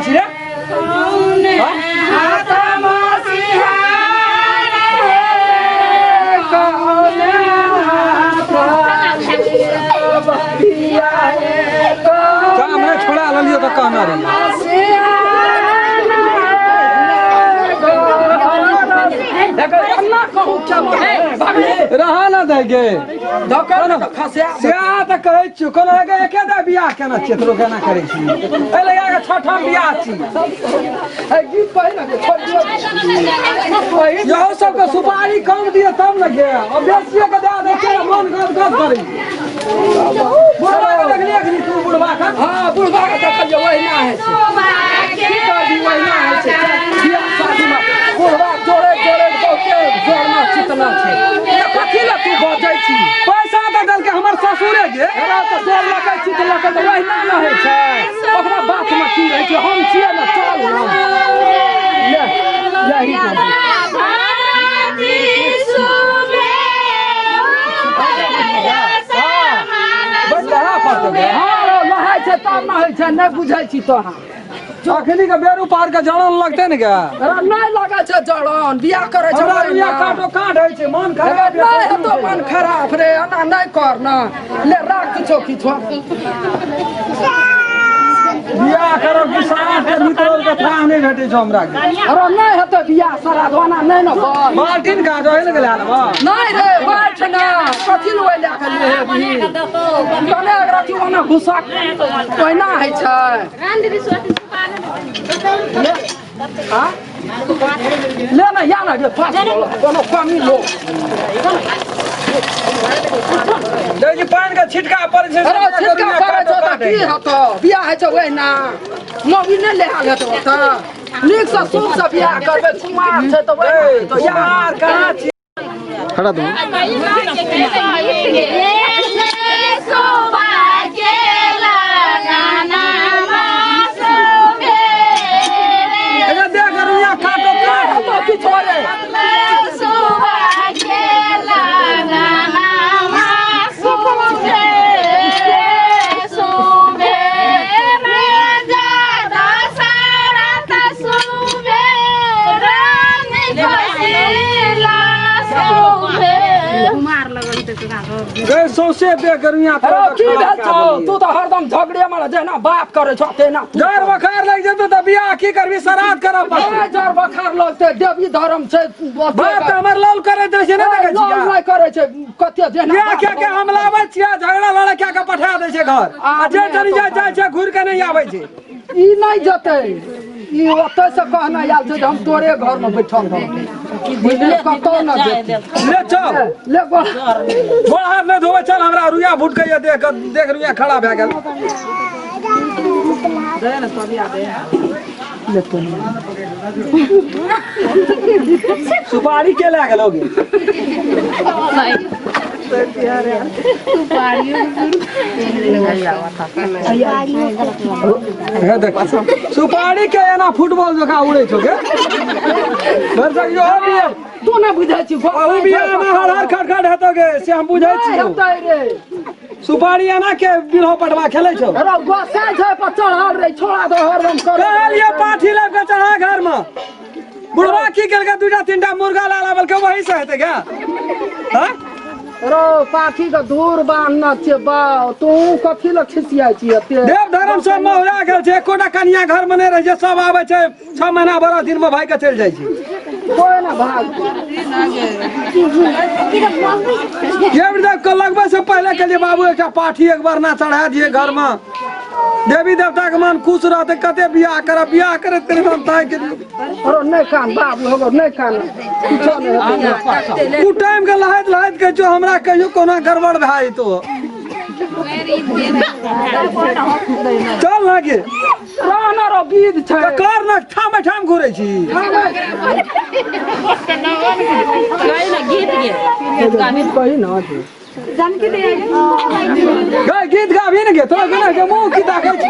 छी रे? हाँ? काम नहि छोड़ा लेलियो तऽ कहना रही। रहा ना दे गे। सएह तऽ कहै छियौ, कोनो एके एकेटा बियाह केना छियै, तोरो केना करै छी? एहि लगा कऽ छठम बियाह छी। इहो सबके सुपारी कम दिअ तब ने गे, आ बेसिए के दए दै छै, मन गद गद करै छै। बुढ़बा के देखलियै अखनी तू बुढ़बा के? हाँ, बुढ़बा के देखलियै, ओहिना होइ छै। की करबी, ओहिना होइ छै। बियाह शादीमे बुढ़बा जोड़े जोड़े बहुते जोड़ना चितना छै। तऽ कथी लए तू बजै छी? पैसा तऽ देलकै हमर ससुरे गे। हमरा तऽ जोड़ लगै छी तऽ लगै तऽ ओहिना ने होइ छै। ओकरा बातमे की रहै छै, हम छियै ने, चल ने। ले, यही करू। हाँ, नहाय छै तब ने होइ छै, नहि बुझै छी तोरा। अखनी के बेरू पार के जड़न लगते ने गे? अरे नहि लगै छै जड़न, बियाह करै छै हमरा ओहिना। रुइया काटो काट होइ छै, मन खराब। नहि हेतौ मन खराब रे, एना नहि कर न। ले राख किछो किछो। बियाह करब कि सारा के मित्र के थाह नहि भेटै छौ हमरा के। अरे नहि हेतै बियाह श्राद्ध ओना नहि ने बल। बाल्टीन कहाँ जो ने गेलै हन? नहि रे, बैठ ना, कथी लए ओहि लए कऽ लिए हेबही? कने रथी ओना घुसा ओहिना होइ छै। ले, आ? ले ना, या ना रे, पास कोनो कमी लो। देखी पानि के छिटका पड़ै छै। अरे छिटका पड़ै छौ तऽ की हेतौ? बियाह होइ छै ओहिना, मौगी नहि लेहाल हेतौ ओतऽ। नीकसँ शुभसँ बियाह करबै, कुमार छै तऽ ओहिना हेतौ। या कुमार कहाँ छी? खड़ा दू। अच्छा देख रुइया काटो काट। हेतौ किछो रे? गए सौंसे देख रुइया। अरे की भेल छौ? तू तऽ हरदम झगड़े मारे, जहिना बाप करै छौ तेना तू। जर बखार लागि जेतौ तऽ बियाह की करबी, श्राद्ध करब पड़तौ। नहि जर बखार लगतै, देवी धर्म छै। बाप तऽ हमर लौल करैत रहै छै, नहि देखै लौल छियै? नहि करै छै कते जेना बियाह बाप के के हम लाबै छियै, झगड़ा लड़ाई के के पठा दै छै घर, आ जे चलि जाइ जाइ छै, घुरि के नहि आबै छै। ई नहि जेतै, ई ओतय से कहने आयल छै जे हम तोरे घर में बैठल रहबै, बुझलियै? कतौ न जेतै। ले चल। ले गोड़। गोड़ हाथ नहि धोबै, चल। हमरा रुइया भुटकैया देख देख, रुइया खड़ा भए गेल। सुपारी के लए गेल गे? हे देख, सुपारी के एना फुटबॉल जकाँ उड़ै छौ गे। भरसक जो भी तू नहि बुझै छी। अहू बियाह मे हर हर खट खट हेतौ गे, से हम बुझै नहि छियौ। हेतै रे। सुपारी एना के बिल्हो पटवा खेलै छौ? अरे गोसाइ छै पर चढ़ल रे, छोड़ा दो, हरदम कर। कहलियै पाठी लाबि कऽ चढ़ा घर मे, बुढ़वा की केलकै, दूटा तीनटा मुर्गा ला लाबलकै, वही से हेतै गे? हाँ? रो पाठी के धूर बान्हने छियै बाउ, तू कथी लए खिसियाइ छी एते? देव धर्म सब महुरा गेल छै, एकोटा कनिया घर मे नहि रहै छै, सब आबै छै 6 महीना बरस दिन मे भागि के चलि जाइ छै। कोइ ने भाग। ये वृद्ध के लगबै से पहिले कहलियै, बाबू एकटा पाठी एक बार ना चढ़ा दिए घर मे, देवी देवता के मन खुश रहतै, कते बियाह करब, बियाह करैत करैत हम ताकि गेलियै। अरे नहि कान बाबू, होगो नहि कान, किछो नहि हेतै। ओ टाइम के लहैत लहैत कहै छौ, हमरा कहियो कोना गड़बड़ भए जेतौ। चल ना गे। रहना रो, बीज छै तऽ कर ना, ठाम ठाम घुरै छी। गीत कही न जे। गै, गीत गाबी ने गे, तोरा केना के मुँह की ताकै छी?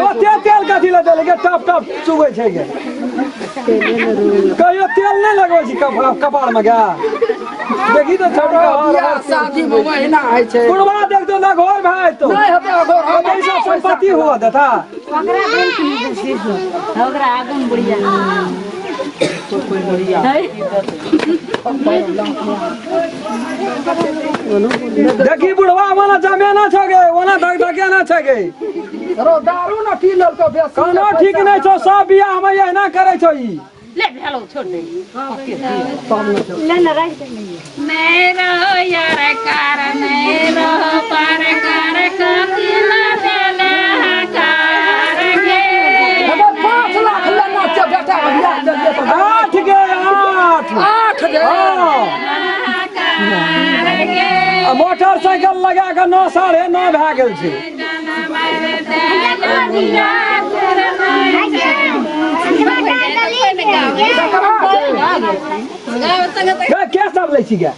ओते तेल कथी लए देलकै? टप टप चुबै छै गे। कहियो तेल नहि लगबै छी कपार मे गे? देखी तऽ छौड़ी के हर बियाह हर शादी मे ओहिना होइ छै। बुढ़वा देखतो ना घर भए जेतौ। नहि हेतै अघोर, हम ओतै सब संपत्ति हुअ देता। ओकरा देल की ओकरा आगू में बुढ़िया देखी बुढ़वा ओना जमेना छ गे, ओना धक धकेना छ गे। रो दारू न पी लेलको बेसी। कोनो ठीक नहि छौ, सब बियाह मे एहिना करै छौ ई। ले भेलो छोड़ दे। ले ना राख दे। नहीं रहो यार कार नहीं रहो पार कार कपिला देले हकार गे। हमर 5 लाख लेना छै बेटा के बियाह देलियै तऽ। 8 गे 8। 8 गे। हाँ। हकार गे। आ मोटरसाइकिल लगा कऽ 9 9.5 भए गेल छै। के सब लै छी गे?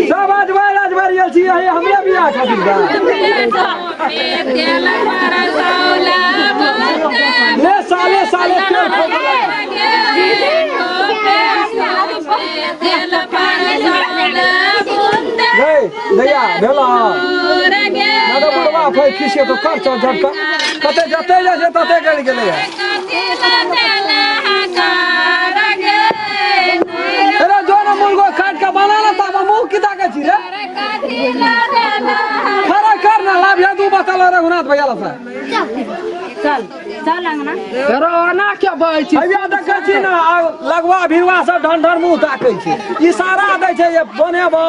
सब अजबारि अजबारि गेल छी यही हमरे बियाह खातिर गे। ले साले साले तेल ठोकऽ गे दैया भेला ना तऽ बुढ़वा फेर खिसिए तो कर चल झटका कते जते जाइ छै तते गड़ि गेलै अरे जो ना मुर्गो काट के बना ना तब मुंह की ताके छी रे खरा कर ना लाभ या दू बतल रघुनाथ भैया लसा। चल चल अंगना। रो ओना के बहै छी। भैया देखै छी ना लगवा भिड़वा सब ढन ढन मुंह ताकै छै, इशारा दै छै जे बनेबो।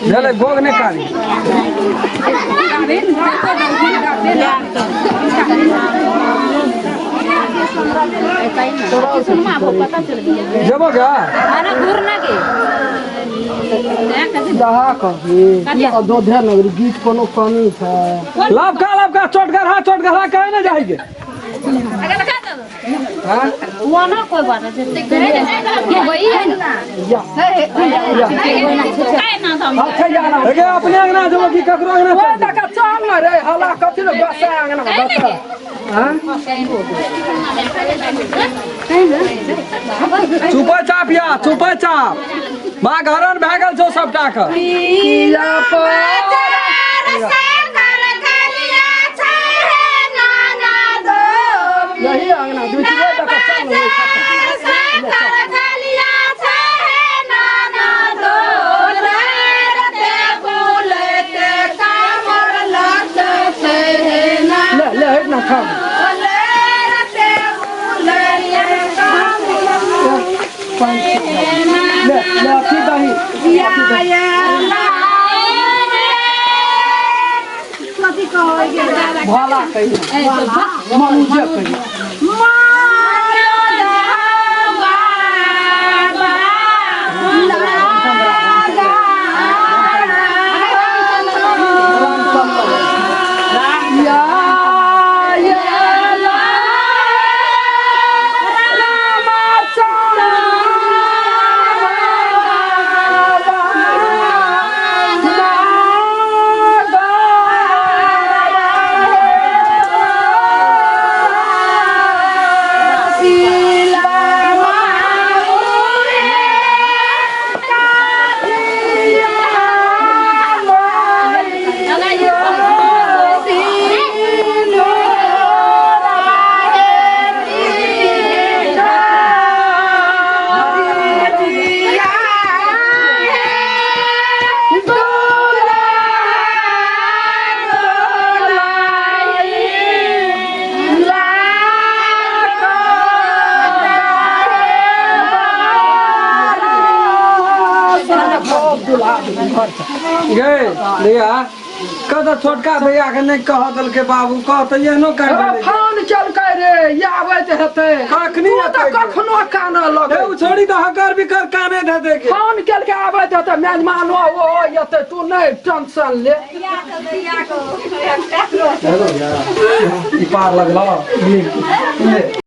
भेलै गोग नहि कारी। जेबो गे? अरे घूर ना गे। दहा कभी अयोध्या नगरी गीत कोनो कमी छै? लबका लबका चोटगरहा चोटगरहा कहे ने जाइ गे। वो ना कोई बात नहीं वही है ना। अच्छा जाना। गे अपने अंगना जेबो कि ककरो अंगना? ओए चल जेबो? दका चल न रे हला कथी ले बसा अंगना बसा। हाँ? चुपे चाप या चुपे चाप बा घरन भए गेल छौ सबटा के। किया पर यही अंगना दुई दका चल न। ले ले हट ना खा ले ले अथी दही भला कही मनुजे कही। या या गे भैया कह छोटका भैया के नहि कह देलकै बाबू, कह तऽ एहनो कर देलै। फोन केलकै रे, ई आबैत हेतै। कखनी तू तऽ एतै? कखनो कानऽ लगै। हे, ओ छोड़ी तऽ हकर बिकर काने धे के। फोन केलकै आबैत हेतै, मेहमानो ओ एतै, तू नहि टेंशन ले। ई पार लगलो ले।